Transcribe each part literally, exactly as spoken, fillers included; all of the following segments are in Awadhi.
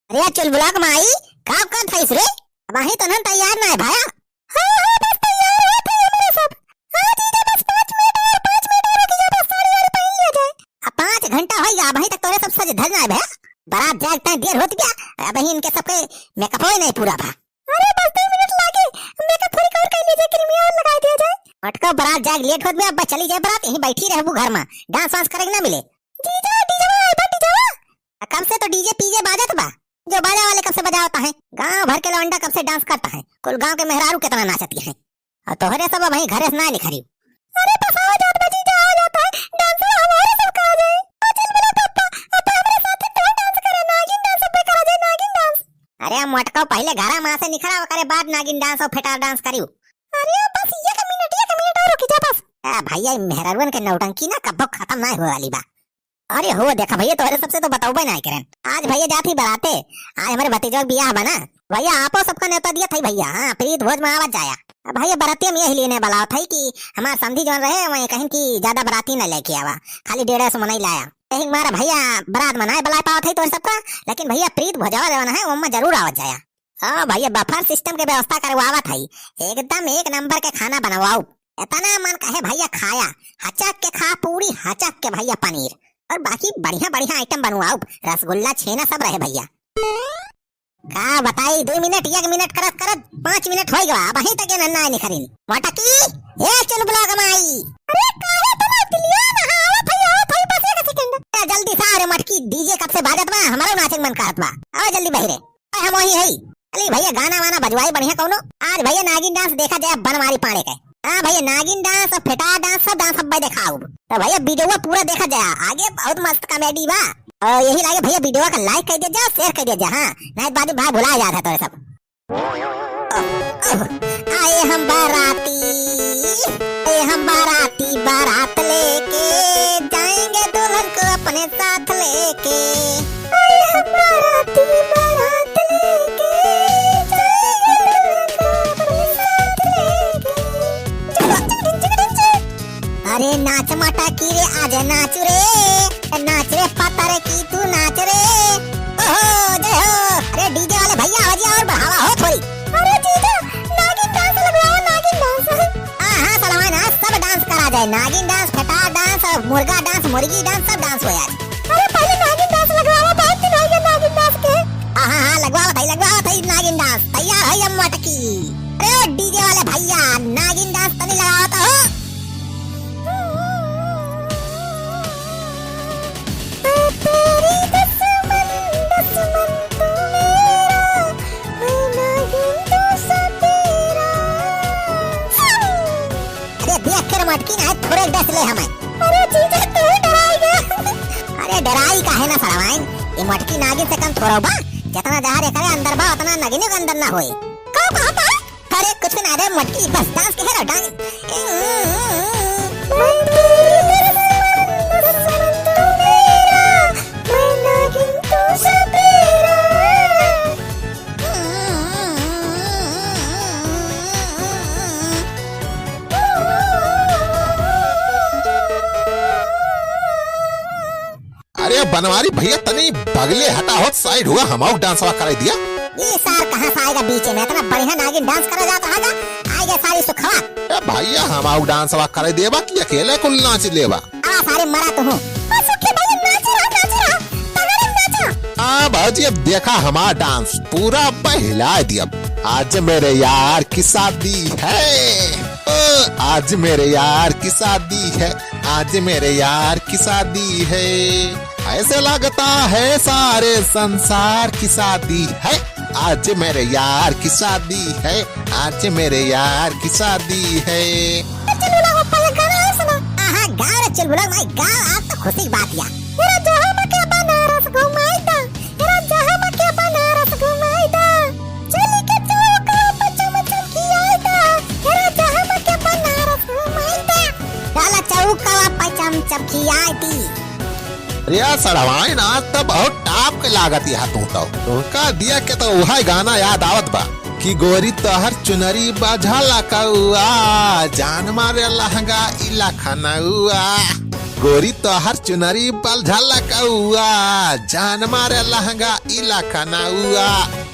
अरे चुलबुला क माई, का करत हइस रे? अबहीं तनहन तैयार नाहीं भया। हाँ, हाँ, बस तैयार होत है हमरे सब। हाँ जीजा, बस पाँच मिनट और, पाँच मिनट और रुक जा, बस साड़ी वाड़ी पहन लिया जाए। अब पाँच घंटा होइ गया, अबहीं तक तोरे सब सज धज नाहीं भया। बारात जाए तय देर होत गया, अबहीं इनके सबके मेकअपो ही नाहीं पूरा भा। अरे बस दो मिनट लागे, मेकअप थोड़ी और कर लिया जाए, क्रीम और लगा दिया जाए। मटका, बारात जाए लेट होत बा, अब चली जाए बारात, यहीं बैठी रहबू घर में, डांस वांस करे के ना मिले। जीजा, डीजे वाला आइबा, डीजे वाला। आ, कब से तो डीजे पीजे बाजत बा, जो बाजा वाले कब से बजावत हैं, गांव भर के लौंडा कब से डांस करत हैं, कुल गांव के मेहरारू केतना नाचती हैं। और तोहरे सब अबहीं घरे से ना निखरी। अरे बस आवा जात बा जीजा, आवा जात है, डांसर हमारे सब का आ जाए। आ चल बोला पापा, अब हमरे साथ तो डांस करे, नागिन डांस सब करा जाए, नागिन डांस। अरे मोटका, पहिले घरा मा से निखरा, ओकरे बाद नागिन डांस और फेटार डांस करियो। अरे बस एक मिनट, एक मिनट और रुकी जा बस। ए भैया, ई मेहरारुअन के नौटंकी ना कब्बो खतम ना होए वाली बा। अरे हो देखा भैया, तोहरे सबसे तो बतौबे ना करेन। आज भैया जात ही बराते, आज हमरे भतीजवा के बियाह बा ना। भैया आपो सबका न्योता दिया था भैया, हाँ, प्रीत भोज में आवत जाया। अब भैया बरातिया में यही लेने वाला था कि हमार समधी जौन रहे, वहीं कहिन कि ज्यादा बराती ना लेके आवा, खाली डेढ़ सौ मनई लाया। यही मारा भैया बरात मनाए बुलाए पावत है तोहरे सबका, लेकिन भैया प्रीत भोजवा जौन है, ओमा जरूर आवत जाया। हाँ भैया, बफर सिस्टम के व्यवस्था करवावत हई, एकदम एक नंबर के खाना बनवाउब। एतना मन कहे भैया खाया, हचक के खा पूरी, हचक के भैया पनीर, और बाकी बढ़िया बढ़िया आइटम बनवाउब, रसगुल्ला छेना सब रहे भैया। का बताई, दो मिनट एक मिनट करत करत पाँच मिनट होइ गवा, अबहीं तक ये नन्ना है निखरिन। मोटकी, ए चुलबुला क माई। अरे काहे तना दिलिया ना, हाँ, आवत हई, आवत हई, बस एक सेकंड। ए, जल्दी से आ रे मोटकी, डीजे कब से बाजत बा, हमरो नाचे के मन करत बा। आवा जल्दी बहिरे। ए, हम वही हई। अली भैया, गाना वाना बजवाई बढ़िया कौनो। आज भैया नागिन डांस देखा जाए बनवारी पाड़े के। हाँ भैया, नागिन डांस और फेटार डांस, सब डांस अब देखाउब। तो भैया वीडियो पूरा देखा जाए, आगे बहुत मस्त कॉमेडी बा। और यही लागे भैया, वीडियो का लाइक कर दिया जाए, शेयर कर दिया जाए, हाँ, नहीं बाद में भाई भुला जात है तोरे सब। आए हम बाराती, आए हम बाराती, बारात लेके जाएंगे दुल्हन को अपने साथ लेके। आए हम बाराती, बारात लेके जाएंगे दुल्हन को अपने साथ लेके। अरे नाच मटकी रे, आज नाच रे, नाच रे पतर की तू नाच रे। ओहो, जय हो। अरे डीजे वाले भैया, आवाज और बढ़ावा हो थोड़ी। अरे जीजा, नागिन डांस लगवाओ, नागिन डांस। हाँ, हाँ, सलमान, हाँ, सब डांस करा जाए। नागिन डांस, फेटार डांस, मुर्गा डांस, मुर्गी डांस, सब डांस हो आज। अरे पहले नागिन डांस लगवाओ, बहुत दिन हो गया नागिन डांस के। हाँ, हाँ, हाँ, लगवाओ भाई, लगवाओ भाई नागिन डांस। तैयार है ये मटकी। अरे डीजे वाले भैया, नागिन डांस तनी लगाओ तो। तू तेरी दुश्मन, दुश्मन तू मेरा, मैं नागिन तू सपेरा। अरे देख के रे मटकी ना, थोड़े डस ले हमें। अरे जीजा, तू ही डराई गया। अरे डराई काहे ना सड़वाइन, ये मटकी नागिन से कम थोड़ा बा, जितना जहर एकरे अंदर बा, उतना नागिन के अंदर ना होए। का कहता है? अरे कुछ ना रे मटकी, बस डांस के है ना, डांस। मैं तेरी दुश्मन, दुश्मन तू मेरा, मैं नागिन तू सपेरा। अरे बनवारी भैया, तनी बगले हटा होत, साइड हुआ, हमाउक डांसवा कराई दिया। ये सार कहाँ से आएगा बीच में? इतना बढ़िया नागिन डांस करा जाता है, आएगा सारी सुखवा। ए भैया, हमाउक डांसवा कराई देबा कि अकेले कुल नाच लेबा? आ सारे मरा तो हूँ। ओ सुखी भैया, नाच रहा, नाच रहा, तगड़े नाचा। आ भौजी, अब देखा हमार डांस, पूरा बहिला दिया। आज मेरे यार की शादी है, ओ, आज मेरे यार की शादी है, आज मेरे यार की शादी है। ऐसे लगता है सारे संसार की शादी है। आज मेरे यार की शादी है, आज मेरे यार की शादी है। चुलबुला हो, पहले गाना और सुना। आहा, गाओ रे चुलबुला माई, गाओ, आज तो खुशी की बात या। तेरा जहाँ मके बनारस घुमाई दा, तेरा जहाँ मके बनारस घुमाई दा। चली के चौका पे चम चम खियाई दा, तेरा जहाँ मके बनारस घुमाई दा। डाला चौका पे चम चम खियाई दी। अरे यार, सड़वाइन आज तो बहुत टॉप के लागत या तू तो। तुमका दिया के तो उहै गाना याद आवत बा कि गोरी तोहर चुनरी बा झलकउआ, जान मारे लहंगा ई लखनउआ। गोरी तोहर चुनरी पल झलकउआ, जान मारे लहंगा ई लखनउआ।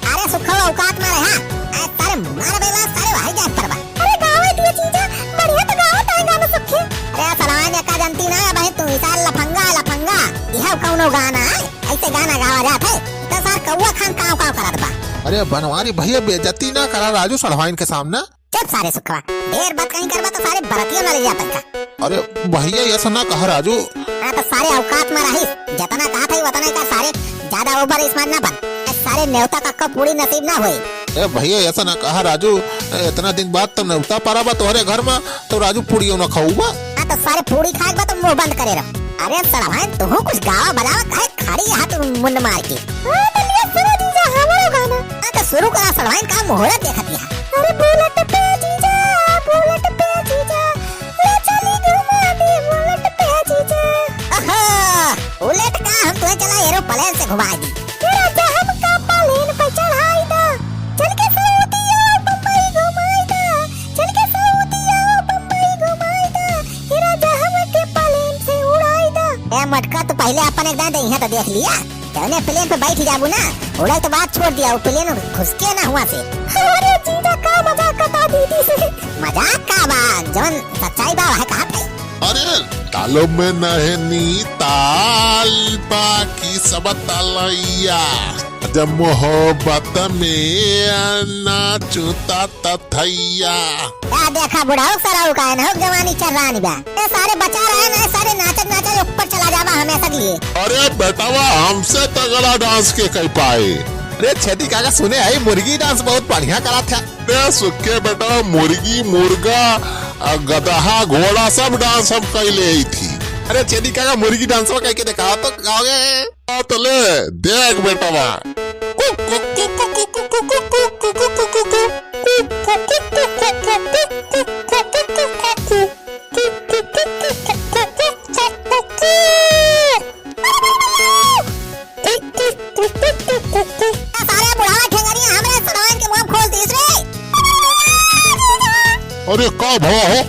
अरे सुखवा औकात मारे, हाँ? अरे सारे मार बेला, सारे वही जात पर बा। अरे गावे दिए जीजा, बढ़िया तो गावत है गाना सुखे। अरे सलवान का जनती ना है भाई तू, इसा लफंगा, लफंगा। यह कौनो गाना है? ऐसे गाना गावा जात है? तो सार कौआ खान काव काव करत बा। अरे बनवारी भैया बेइज्जती ना करा राजू सड़वाइन के सामने। चुप सारे सुखवा, ढेर बात कहीं करबा तो सारे बरतिया में ले जाता का। अरे भैया, ऐसा ना कहा राजू। हाँ तो सारे औकात में रहिस, जितना कहा था उतना ही कर सारे, ज्यादा over smart ना बन। ए, सारे नेवता का कब पूरी नसीब ना होई। ए भैया, ऐसा ना कहा राजू, ए, इतना दिन बाद तो नेवता परा बा तोहरे घर में, तो राजू पूड़ियो ना खाऊबा। हाँ तो सारे पूड़ी खाए बा तो मुंह बंद करे रहो। अरे सड़वाइन, तू कुछ गावा बजावा, काहे खड़ी है हाथ मुंड मार के? हाँ, बलिया सुनो जीजा, हमारो गाना। हाँ, तो शुरू करा सड़वाइन, का मुहूर्त देखत है। अरे bullet पे जीजा, bullet पे जीजा, ले चली घुमा दे bullet पे जीजा। ओहो, bullet का हम तुहे चला aeroplane से घुमा दी। ए राजा हमका plane पे चढ़ाई दा, चल के सऊदिया बम्बई घुमाई दा, चल के सऊदिया बम्बई घुमाई दा, ए राजा हमके plane से उड़ाई दा। ए मटका, तू पहले अपन एक दांत यहाँ तो देख लिया। जौने plane पे बैठ जाबू ना, उड़ल तो बात छोड़ दिया, वो plane घुसके ना हुआ से। अरे जीजा का मजाक कता दीदी से। मजाक का बा, जौन सच्चाई बा वह कहा थे। अरे तालों में नहनी ताल बाकी सब तलैया, जब मोहब्बत में नाचू ता तथैया। या देखा बुढ़ाऊ सराऊ का है ना, हो जवानी चर्रानी बा। ए सारे बचा रहे ना, सारे नाचत नाचत ऊपर चला जाबा हमेशा के लिए। अरे बेटावा, हमसे तगड़ा dance के कई पाए। अरे छेदी काका सुने है, मुर्गी dance बहुत बढ़िया करा था। अरे सुखे बेटा, मुर्गी, मुर्गा, आ, गदहा, घोड़ा सब dance हम कई ले आई थी। अरे छेदी काका मुर्गी dance कई के दिखावा तो गाओगे? हाँ, तो ले, देख बेटवा। सारे बुढ़ावा ठेंगरिया हमरे सड़वाइन के मुंह खोल दीस रे। अरे का भवा हो?